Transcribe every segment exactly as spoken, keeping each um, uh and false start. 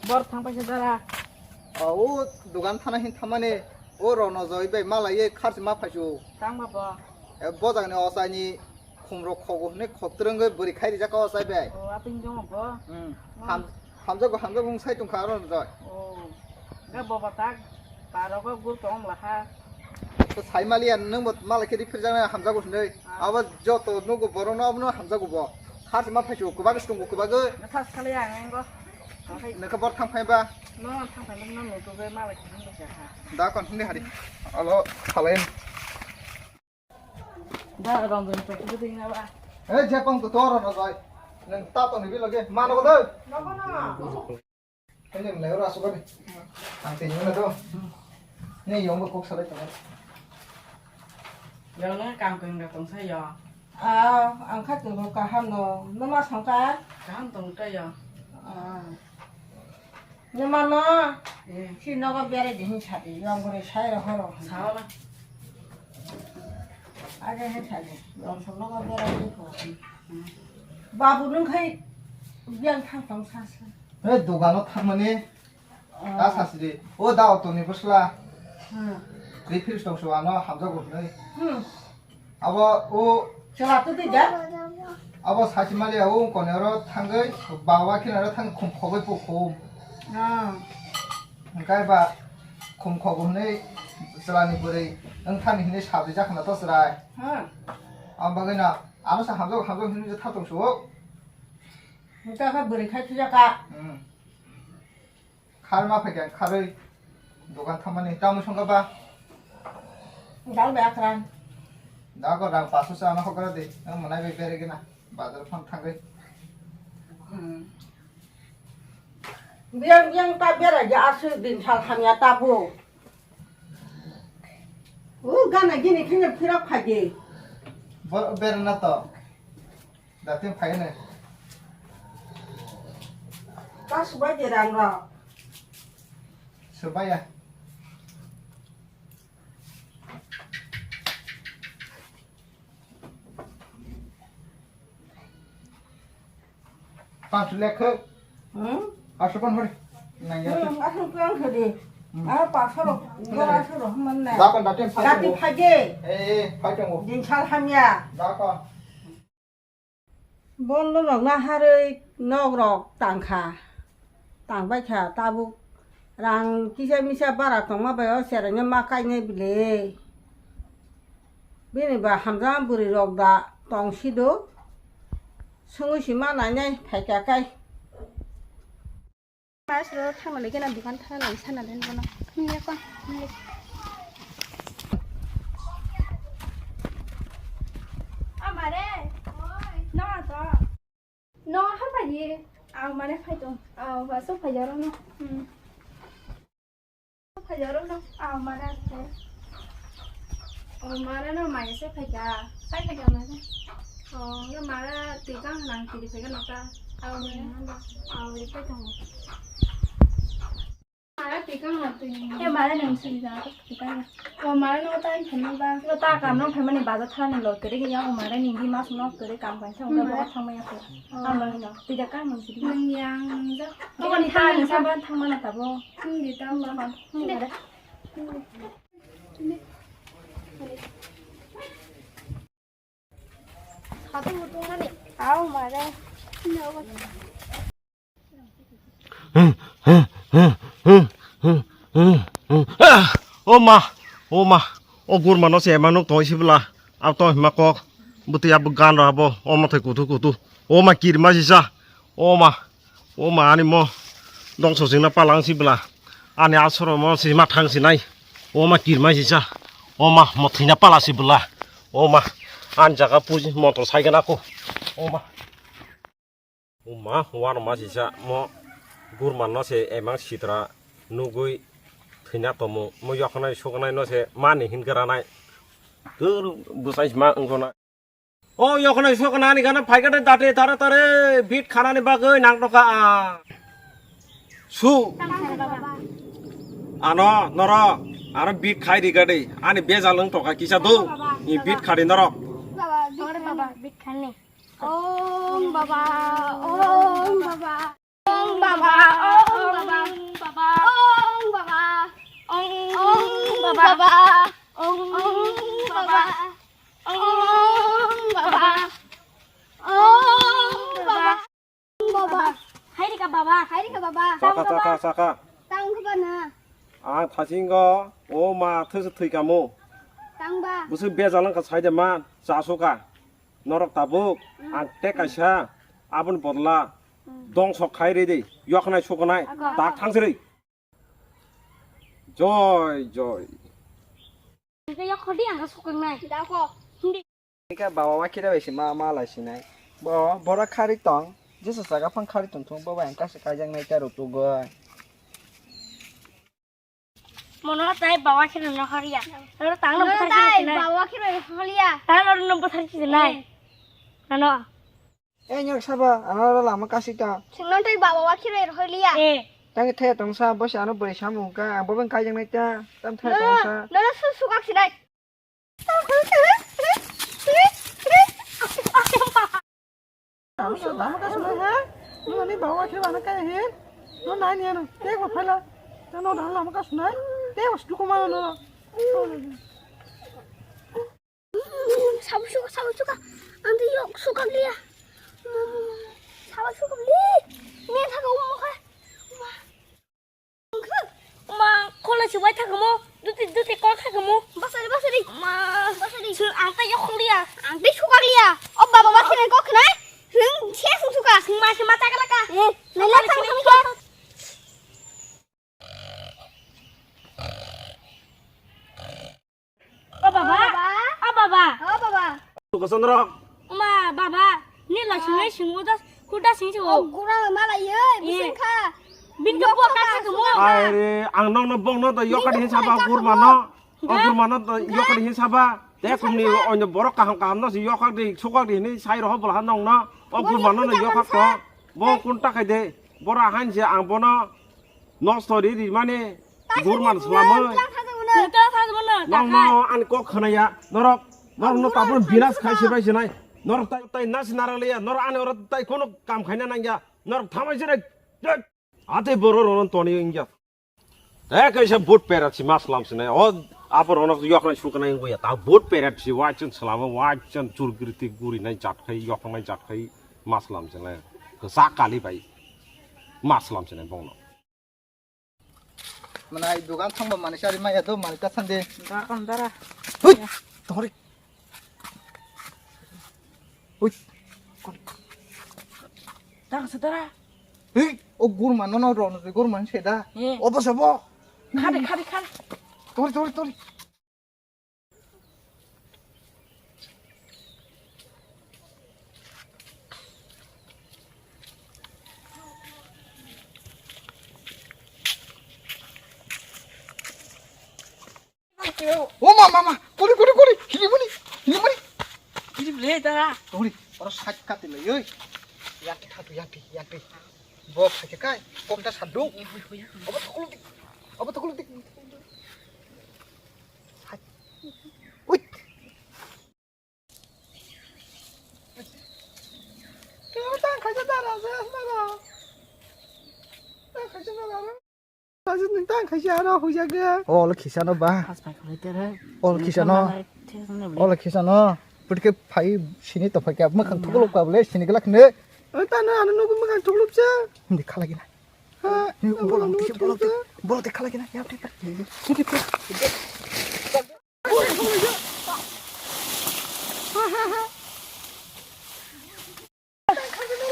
Bor thang paisa dara. O, o dogan thana hin thamani, o Rono joi bai malai ye kharchi ma phaisu. Tang ba bo? E, bojang ni ochaini khumrok khogo hwnwi khok twrwngwi bwrwi khai rijak o ochai bai. O, aping jong bo? Hmm. Hmm. Ham-, hamjago, hamjago wng sai tongkha aro joi. O, ga bo ba tak, barogo gur tong la ha. To sai maliya, nwng bo malai khe riphirijak na hamjago hwnwi. Ah. Abo joto nugo borok no abono hamjago bo. Kharchi ma phaisu, kwbagwi swngo kwbagwi. Thas khali ang engo. Nokha bor thang phai ba? No, thang phai no, no, no, to be malai khe hwnwi kha. Da kon hwnwi hari. Alo, khalai. Da, rong rong to kuding na ba. Eh, je pang to toro no jai. Nwng ta to ni bilo ge, mano ko doi. No, no, no. Kailen lai ora asuk ani. Ang tini mana to. Ni yong ko kok salai to. Yong na kam keng da tong sa yo. Ah, ang kha tong kaham no. No ma sangka? Kaham tong ta yo. Ah. Nima no? Eh. Si nogo berai di hin sadi, yong gori sai ro horo. Sao na. Aja hin sadi, yong so nogo berai di ko. Hmm. Babu nung khai biang thang tong sa sa. He dogano thangmani. Ah. Ta sasidi. O da auto ni bwsla. Hmm. Refill tong so ano hamjago hwnwi. Hmm. Abo o chwla tu twi da? Abo sachi mali abo wng kone oro thangwi bawa khe oro thang khum khogwi pu khum. Ah. Hwnkhe ba khum khogo hwnwi chwla ni bwrwi wng thani hwnwi sabri jak na to chwrai. Ha. Ang bagwi na ano sa hamjak hamjak hwnwi je tha tong so. Hwnkhe kha bwrwi khai thujak ka. Hmm. Kharma phaikha kharwi dogan thamani tamo songkha ba? Dal bai akran. Dago rang paso sa ano hokra de. Ang manai bai bere gina. Bazar phang thangwi. Hmm. Biang biang ta bera ja asu din sal hamya ta bo. U gana gini khini phirok phaji. Bo bere na to. Datim phai ne. Ta subai de rang rok. Subai ya. Panch lekha. Hmm? Asho pan hori. Nang ya. Hmm, asho pan hori. Hmm. Ah, pasal. Gora asho man na. Dakan datim phai. Datim phai de. Eh, eh, phai tongo. Din sal hamya. Dakan. Bondo rok na harwi nok rok tang kha, tang bai kha tabuk rang kisa misa bara tongma bai o cherai no ma kainai bile. Bini ba hamjak bwrwi rok da tong si do, swngwi si ma nai nai phai kha kai. Mas ro thang le gena dukan thang le sana den bono. Ni ko. Amare. No to. No ha pa ye. Amare phai to. A ba so phai jaro no. Hmm. Phai jaro no. Amare. O mara no maya se phaika. Sai phaika mara. O no mara twi kang nang kiri phaika no ta. Aw mara. Aw ri phaika. Mara twi kang na twi. E mara nang suri da twi kang. O mara no ta phaima ba. No ta kam no phaima ni baza thani lo kiri ya o mara ni di mas no kiri kam kan sa o ba thang maya ko. Am no twi da kang nang suri. Nang yang ja. O ni ta ni sa ban thang mana ta bo. Hindi ta ba. Hindi. Ah, o ma, o ma, o gurma no se ma nuk tong sibla, ab tong hima kok, bwtwi abo gan rw abo, o mothai kutu kutu, o ma kirma sisa, o ma. O ma ani mo dongso singna palang si bwla. Ani asoro mo si ma thang sinai. O ma kirmai sisa. O ma mo thwina pala si bwla. O ma ani jaga puji motor cycle ako. O ma. O ma wano ma sisa mo gurman no se emang sitra nugui thwina tomo. Mo yoknai soknai no se mani hin granai. Dur busai ma wngkona. O yoknai soknai ani gana phaikha de date tare tare bit khanani bagwi nang tokha a. Su. Ano noro ano bit khai ri gade ani bejal wng tokha kisa do. I bit khadi noro. Baba, bit khani. Om baba, om baba. Om baba, om baba, Hai rika baba, hai rika baba. Chakha, chakha, chakha. Tang khe ba na. Ang thasingo o ma thwsa thwi kamo. Tang ba. Bwswk bejal wngkha saide man, cha suka. Norok tabuk, ang tei kaisa, aboni bodla, dongso khai rwi di, yoknai suknai, tak thang siri. Joy, joy. Hingke yok khodi ang suknai. Dako. Hingke baba wa kira bai si ma, ma lai sinai. Bo, bora khari tong, jesa saga phang khari tong thung, baba ang kasa kajang nai ta rutugoi. Mono tai bawa khe no horiya. Oro tang no buthar khe no. Bawa khe no horiya. Tang oro no buthar khe nai. Ano. Eh, nyok saba, ano oro lama kasi ta. Singnon tai bawa khe no horiya. Eh. Tang the tong sa, bosi ano bwrwi samung ka, ang bo beng kai jang nai ta. Tam the tong sa. No, no, su, su kak sinai. Lama ka sunai ha? Nung ani bawa khe bana kaya hin? No nai ni ano. Te ko phaila. Ta no dan lama ka sunai. Te ko slu ko ma no. Sabu suka, sabu suka. Ang di yok suka liya. Sabu suka li. Ni thago mo kha. Ma, kola si wai thakamo, duti, duti kok thakamo. Basari, basari. Ma, basari. Sir, ang tai yok liya. Ang tai sukak liya. O baba, basari kok khnai. Hing, se sung suka. Sing ma, sing ma, ta kala ka. Eh, nai la thang thang khe. O baba. O baba. O baba. Tukasonrok. Ma baba, ni la singwi singo das huda sing o. Gura mala ye, bising kha. Bin ko bo ka kha mo. Are, ang nong no bong no to yokar hin saba gurma no. O gurma no to yokar hin saba. Te kumni onyo borok kaham kaham no si yokak de sokak de ni sai roho bol ha nong no. O gurma no no yokak to. Bo kun ta khai de. Bora han se ang bono. Nosto ri ri mani gurman slamo. Nito sajmono. Nong no an kok khnaya. Norok, norok no tabun binas khai se bai se nai. Norok tai, tai nas nara leya. Norok ani oro tai kono kam khaina nangya. Norok thamai se rek. Ate boro rono toni ingya. Te kaisa but perat si mas lam se nai. O apo rono yok nai suknai ingya. Ta but perat si wachan slamo, wachan churgri ti guri nai jat khai, yok nai jat khai mas lam se nai. Sa kali bai mas lam se nai bongno. Manai dugan thangba manai sari maya do manai ta sande. Da kon dara. Hui, tori. Hui. Tang sedara. Hui, o gurma no no ro no gurma seda. Eh. Obo sabo. Khade, khade, khade. Tori, tori, tori. O ma, ma, ma, kori, kori, kori, hini muni, hini muni. Hini bole dara. Kori, oro sat kati lai, oi. Yanti khatu, yanti, yanti. Bok sakhe kai, kom ta sadu. Obo thoklo dik, obo thoklo dik. Wait. Tang khaisa dara, se asmara. Tang khaisa dara. Tang khaisa aro huya ge. Ol khisano ba. Ol khisano. Ol khisano. Putke phai sini to phai kya, makhang thuklop ka bole, sini glak ne. Tano ano nugu makhang thuklop se. Hindi khala gina. Bolo, bolo, bolo, bolo, khala gina. Ya, ya, ya.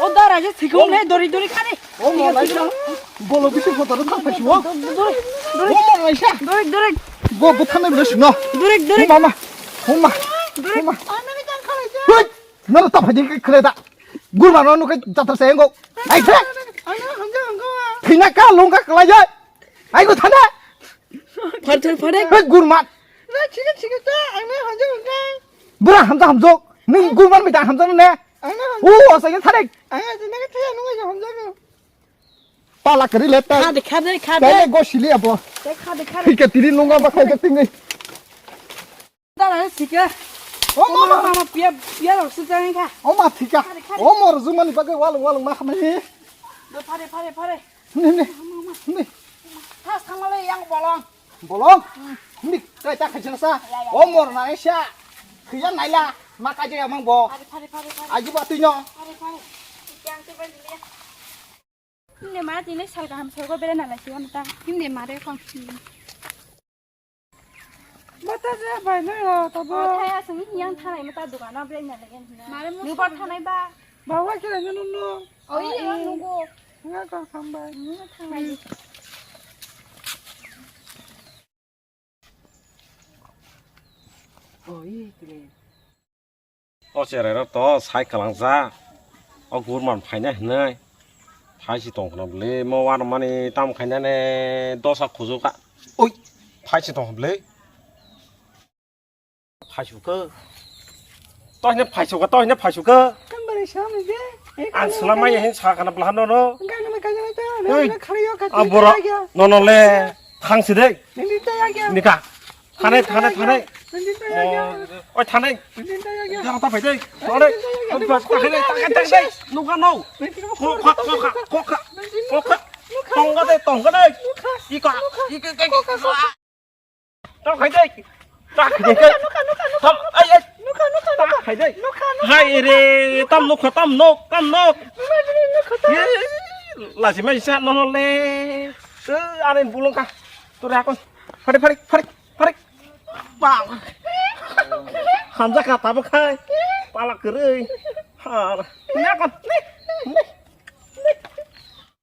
O dara je sikung le dori dori khani. O mo lai sa. Bolo bisi photo ro thang pasi o. Dori dori. O mo lai sa. Dori dori. Bo bo thang le sino. Dori dori. Mama. Mama. Dori. Mama. Hoi. Nang ta phai ding khle da. Gurma no nukai jatra se ngo. Ai se. Thina ka lungka kala ya. Ai go thana. Phar thar phare. Hoi gurma. Bura hamja hamjok. Nung gurman mi ta hamjok ne. U, o sa yen tharik. Pala kari le ta. Khade, khade, khade. Tele go sili abo. Te khade, khade. Thik tiri nunga ba khai tingni. Dara sike. O mama, mama, pia, pia rok su jang kha. O ma thika. Khade, khade. O mor jumani bagwi walung walung ma khamani. Do phare, phare, phare. Ni, ni. Ni. Thas thangmale yang bolong. Bolong? Ni, tai ta khaijana sa. Ya, ya. O mor na sa. Khiya naila. Ma kaje amang bo. Phare, phare, phare, phare. Aji ba tuino. Phare, phare. Yang tu ban dia. Himne ma tini sal kaham sogo bere na lai siya mata. Himne ma re kon. Mata ja bai noi ro tabo. O thaya sung yang thanai mata dukan o bere na lai. Mare mo ni bor thanai ba. Bawa kira nunu. O iya nugo. Nga ka kham bai. Nga thanai. O cherai rok to sai kwlangsa. O gurman phaina hinwi phaisi tong khna bwle mo wanmani tam khainani dosa khujuka. Oi, phaisi tong bwle. Phaisukhe. Tohine phaisukhe, tohine phaisukhe. Ang swlamai hin sa khana bwlahano no. Oi, a borok nono le thangsi de. Nika. Thanai, thanai, thanai. Oi, thanai. Jang ta phai de. Thanai. Thanai, thanai, thanai. Nuka no. Kokha, kokha, kokha. Kokha. Tongga de, tongga de. Ika, ika, ika. Ta khai de. Ta khai de. Nuka, nuka, nuka. Tam, ai, ai. Nuka, nuka, nuka. Ta khai de. Nuka, nuka. Hai re, tam nuka, tam nuk, tam nuk. Nuka, nuka, nuka. Ye, lasi mai sa nono le. Te, ane bulung ka. Tore akon. Phari, phari, phari, phari. Bang. Hamja ka tabo khai. Pala kwrwi. Har. Ne akon. Ne. Ne.